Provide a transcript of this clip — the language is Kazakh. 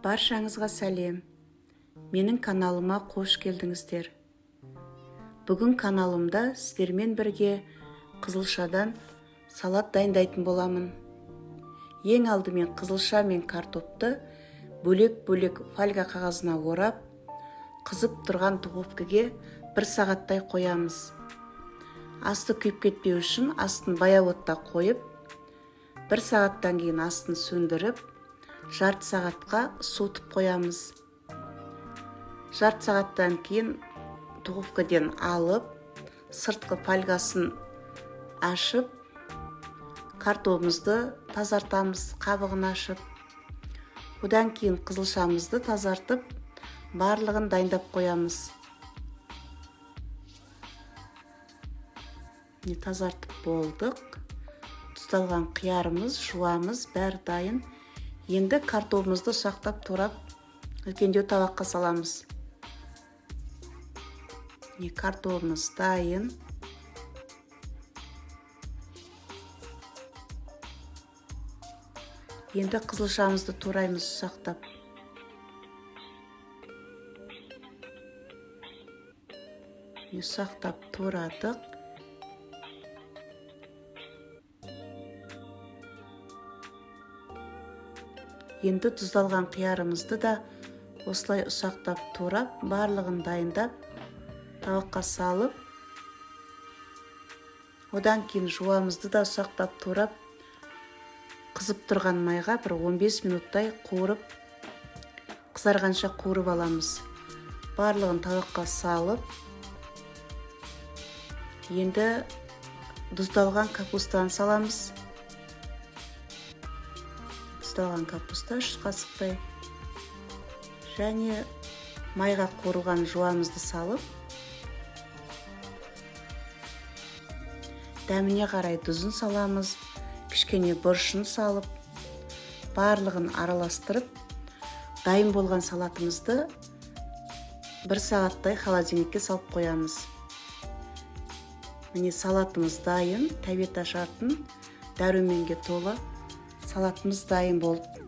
Баршаңызға сәлем. Менің каналыма қош келдіңіздер. Бүгін каналымда сіздермен бірге қызылшадан салат дайындайтын боламын. Ең алдымен қызылша мен картопты бөлек-бөлек фольга қағазына орап, қызып тұрған духовкаге бір сағаттай қоямыз. Асты күйіп кетпеу үшін астын баяу отта қойып, бір сағаттан кейін астын сөндіріп, жарты сағатқа суытып қоямыз. Жарты сағаттан кейін духовкадан алып, сыртқы фольгасын ашып, картобымызды тазартамыз, қабығын ашып. Одан кейін қызылшамызды тазартып, барлығын дайындап қоямыз. Міне, тазартып болдық. Тұздалған қиярымыз, жуамыз, бәрі дайын. Енді картобымызды ұсақтап турап, үлкендеу табаққа саламыз. Міне, картобымыз дайын. Енді қызылшамызды тураймыз ұсақтап. Міне, ұсақтап турадық. Енді тұздалған қиярымызды да осылай ұсақтап турап, барлығын дайындап, табаққа салып, одан кейін жуамызды да ұсақтап турап, қызып тұрған майға бір 15 минуттай қуырып, қызарғанша қуырып аламыз. Барлығын табаққа салып, енді тұздалған капустаны саламыз. Тұздалған капуста 3 қасықтай және майға қуырылған жуамызды салып, дәміне қарай тұзын саламыз, кішкене бұрышын салып, барлығын араластырып, дайын болған салатымызды бір сағаттай холодильникке салып қоямыз. Міне, салатымыз дайын, тәбет ашатын, дәруменге толы салатымыз дайын болды.